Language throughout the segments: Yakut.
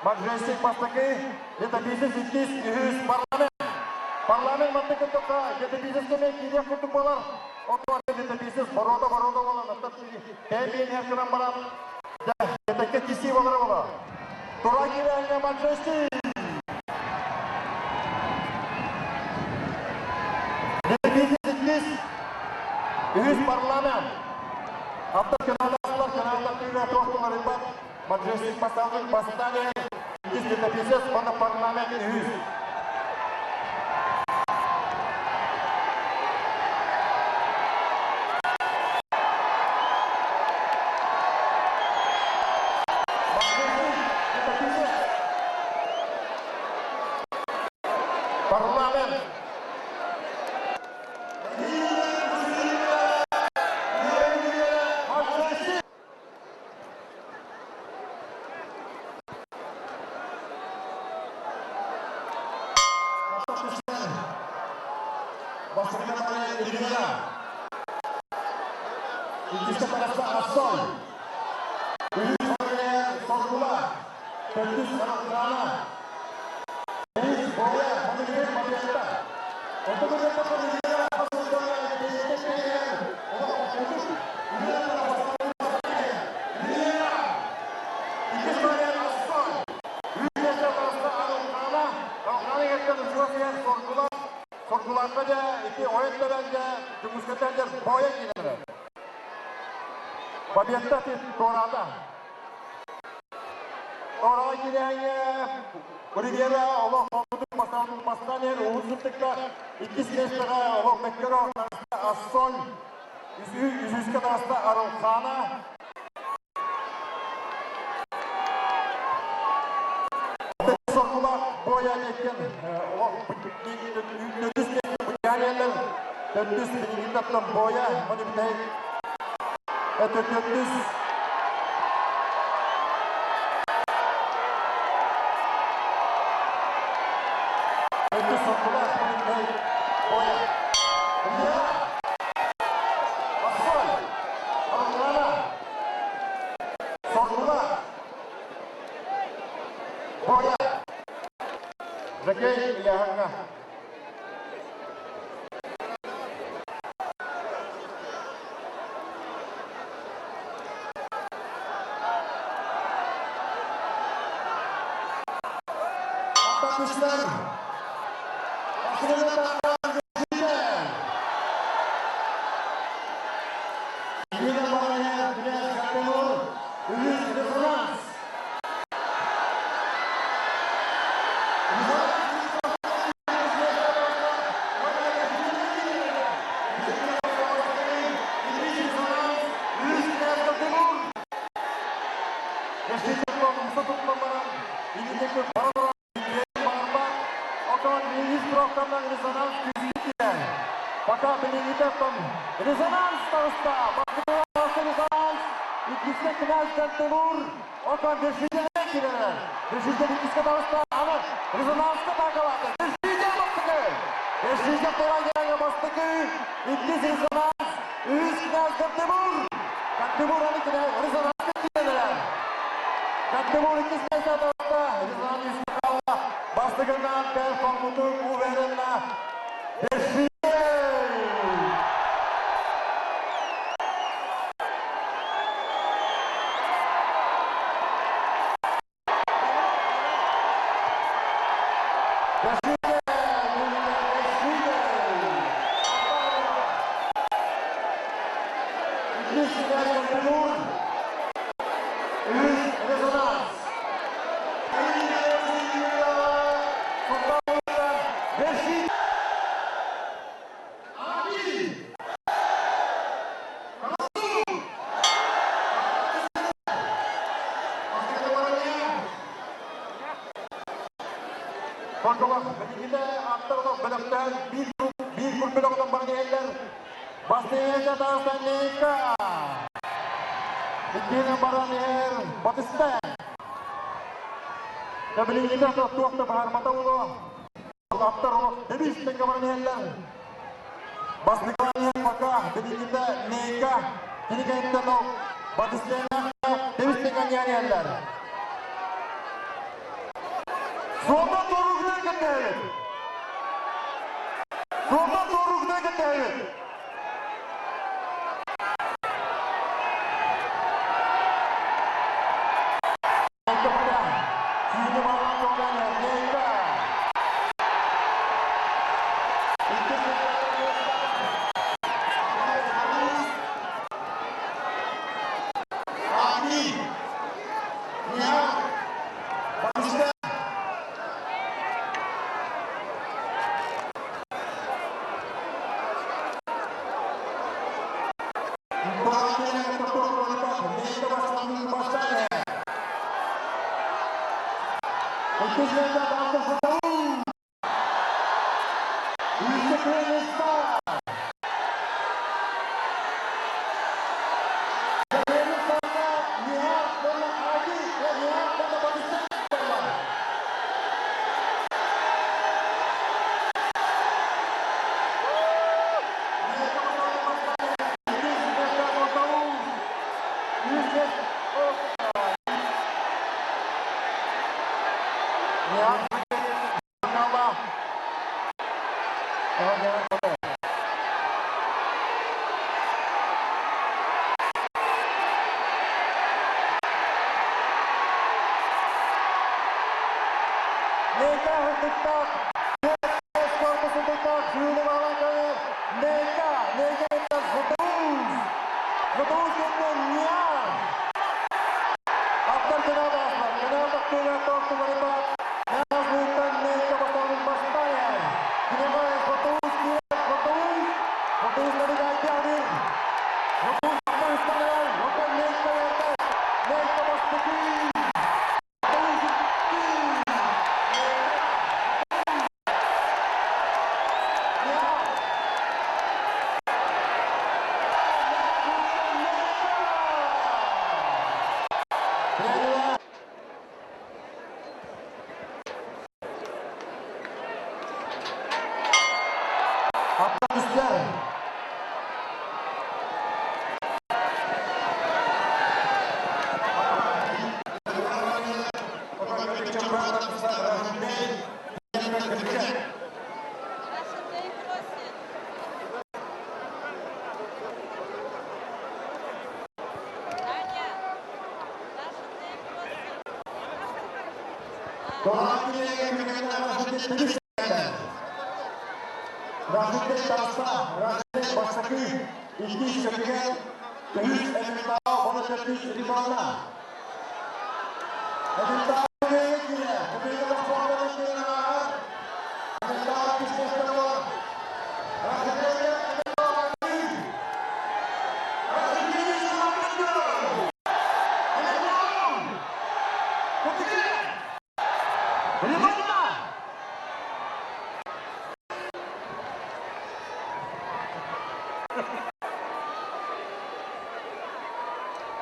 Маджестик бастакы, летописец иккис, үһүс парламент. Парламент мантыкын тоққа летописец кеме кириэх курдук болар. Оттон летописец борода-борода болан, оттон тәмбиен херкынан баран, Жетекке киси болар бола. Тура кирэҥҥэ Маджестик! Летописец иккис, үһүс парламент. Апта каналдаслар каналда туохтулар Маджестик басталгын бастан иккис летописец, онно парламент үһүс. Парламент Соргуларга ити ойын дә Дүңүскәтәндер боя килер. Победта туората. Ора киләңе Ривьера олох хомутук бастан бастан эр уһун сыттыкта иккис местеҕэ олох мөккөрө таҕыста Ассоль үсүскэ таҕыста Арылхана Соргулаах боя диэккен олох төрдүс Буяриялар төрдүс билигин боя оны бүтэһик төрдүс Төрдүс соргулаах оны бүтэһик боя Ассоль Арылхана Соргулаах Боя Жакей Ильяханга Аттанышlar Резонанс таҕыста. Резонанс. Иккискэ князь Гантемур. Отон Вершитель кирер. Вершитель иккискэ таҕыста. Аны резонанска таакалааты. Вершитель бастыкы. Вершитель туран келген бастыкы. Иккис резонанс. Үһүс князь Гантемур. Гантемур аны резонанска кирер. Гантемур иккис месте таҕыста. Резонанс үскэ хаалла. Бастыгынан пен хомутук уверенно. Вершитель! Биир курбелоҕунан баран иһэллэр. Бастыҥа таастан Нейка. Иккиһинэн баран иһэр Батыста. Билиҥҥитэ туох да баһармата буолуо. Аптар олох дэбис тэҥҥэ баран иһэллэр. Бастыҥа иһэр пока билиҥҥитэ Нейка. Кини кэнниттэн ол Батыстыҥа дэбис тэҥҥэ иһэллэр. Суолтан туоругунан кэтэһэбит. Суолтан туоругунан кэтэһэбит.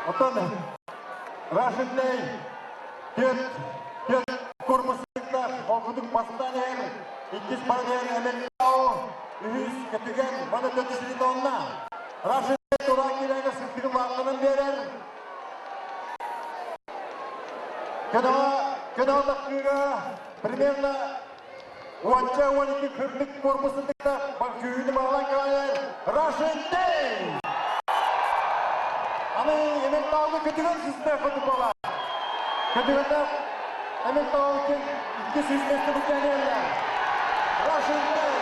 Оттон Рашидлей төрт төрт корпусуктар холкутук бастан иһэр, иккис баран иһэр Эмельтау, үһүс Көтүгэн, маны төрдүс Ритонна. Рашидлей тура киирээгэ сырдыгын лаахтанан биэрэр. Көнөҕө тахсыыга примерно уонча 12 кырдык корпусундыкта күүһүнү баҕалан кэлэр Рашидлей! Аны Эмельтауга көтүгэн сыста хотукола. Көтүгэннэр Эмельтау 200 место бутянеллер. Рашидлей!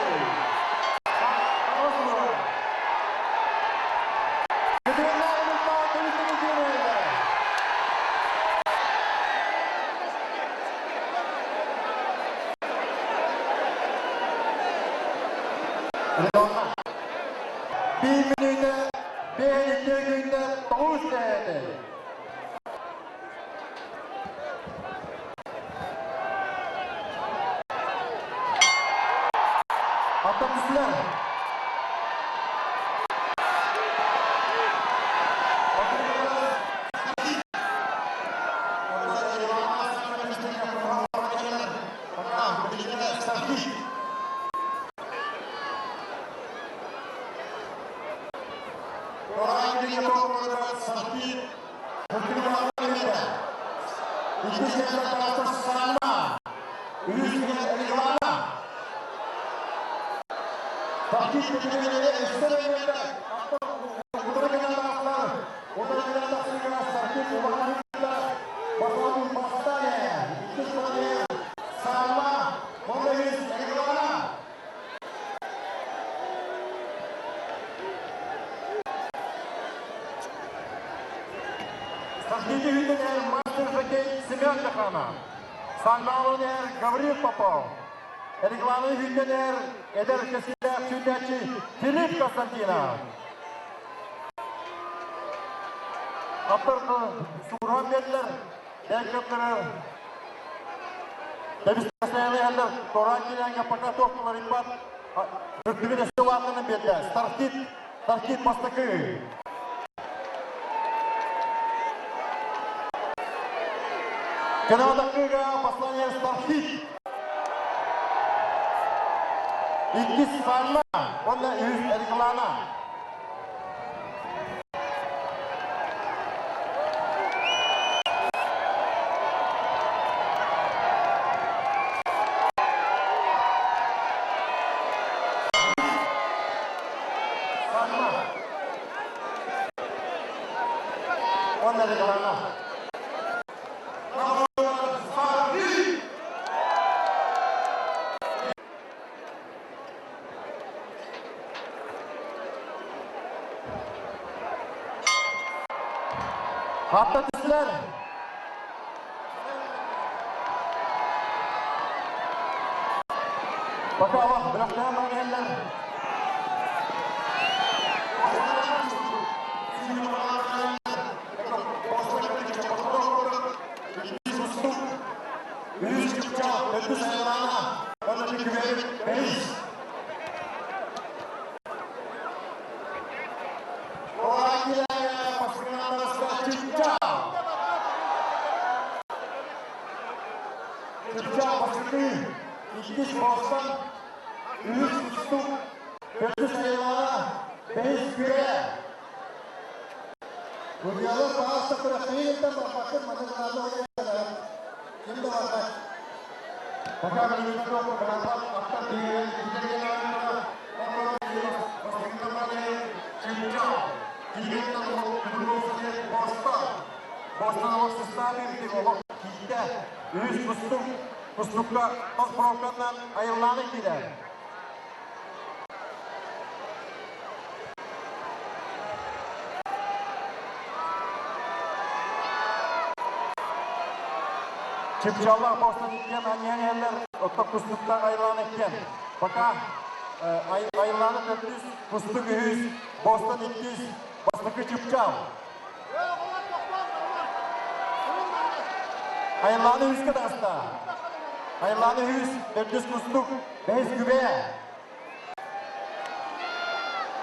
Көтүгэннэр Эмельтау төрүттүгү Биир мүнүүтэ, биир икки күндэ тоҕус дэһэти. Аттан түстүлэр. Иккис миэстэ Сальма. Үһүс Реглана. Фактически өссө Мастер хоккей Семен Леханов. Сальмалонер Гаврил Попов. Регланы хүннэнэр эдэр кэскилээх сүүтээччи Филипп Константинов. Аптар суурһан биэрдилэр, бэйкэптэрэр Тэбистэсэйэлэр Торан килэҥҥэ пока туох туларыйбат үрдүгүн өссө улаатынан биэрдэ. Стархит, Стархит бастакы. Канадакыга послание Стархит. Иккис Сальма, уонна үһүс Эриклана. Сальма. Уонна Эриклана. Хатта түстүлэр. Пока алах бөлөхтөөн баран иһэллэр. Үһүс чыпчаал, төрдүс айылаана, уонна түкүбэбит бэһис. Чыпчаал бастакы, иккис Бостон, үһүс Кустук, төрдүс Айылаана, бэһис Күрэ. Судьялар паста күрэхтэһииттэн барбаккын маннык наада ким да барбат. Пока Үһүс кустук, кустукка тос бровканнан айыллааны киирэр. Чыпчаллар Бостон иккен анньан иһэллэр, отто кустуктан айыллаан иккен. Пока айыллааны төрдүс, кустук үһүс, Бостон иккис, бастакы Чыпчал. Айыллааны үһүскэ таҕыста. Айыллааны үһүс, төрдүс кустук, бэһис күбэ.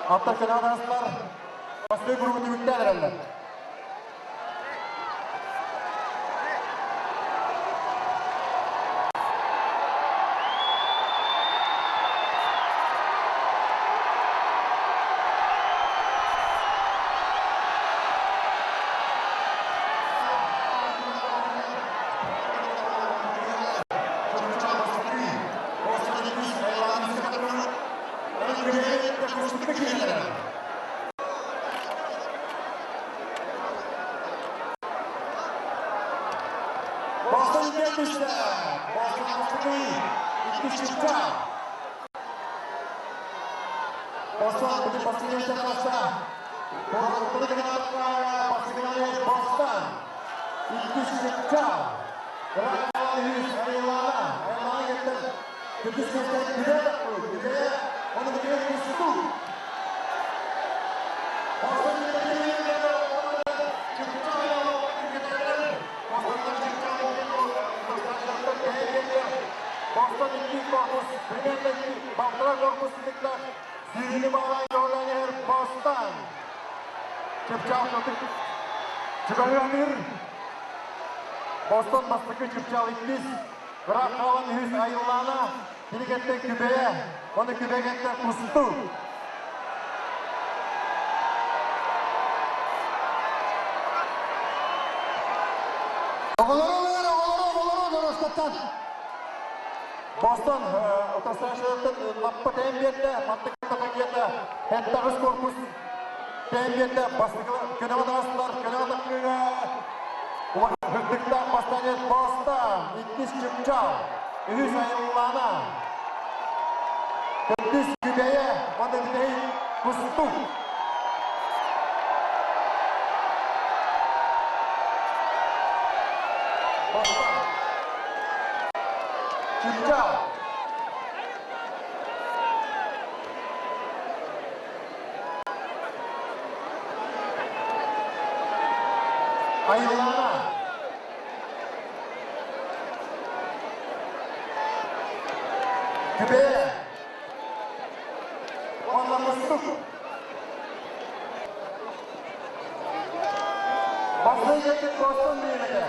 Аттар көнө таҕыстылар. Бастакы кругу түмүктээн эрэллэр. Boston gelmişler. Boston Afrika'yı iki çıktı. Boston bugün basın yaşamazsa. Boston иккис чыпчаал. Үһүс Айылаана. Айылаана кеттен. Төрдүс миэстэ Күбэ Күбэ. Оны бүтүн Кустук. Boston Boston икки корпус, примерно балтыра корпус сытыктар. Сүүрүүнү баалаан көҕүлээн Бостон. Чыпчаал Чугаһыамыр. Бостон бастакы Чыпчаал иккис. Ыраах хаалан үһүс Айыллаана. Кинигеттен Күбэйэ. Оны Күбэгеттен Кустук. Оҕолор олор. Бостон утарсааччылартан лаппа тэйэн биэрдэ, мантык такыйата хеттаҕыс корпус тэйэн биэрдэ, бастакы көнөҕө таҕыстылар, көнөҕө такыыга Хырдыктаах бастаанет Бостон, иккис Чыпчал, үһүс Айыллаана, төрдүс Күбэйэ уонна бүтэһик Кустук. Бостон. Чыпчал. Айыллаана. Күбэйэ. Уонна Мустук. Бастыҥ кэлбит Бостон бириэмэтэ.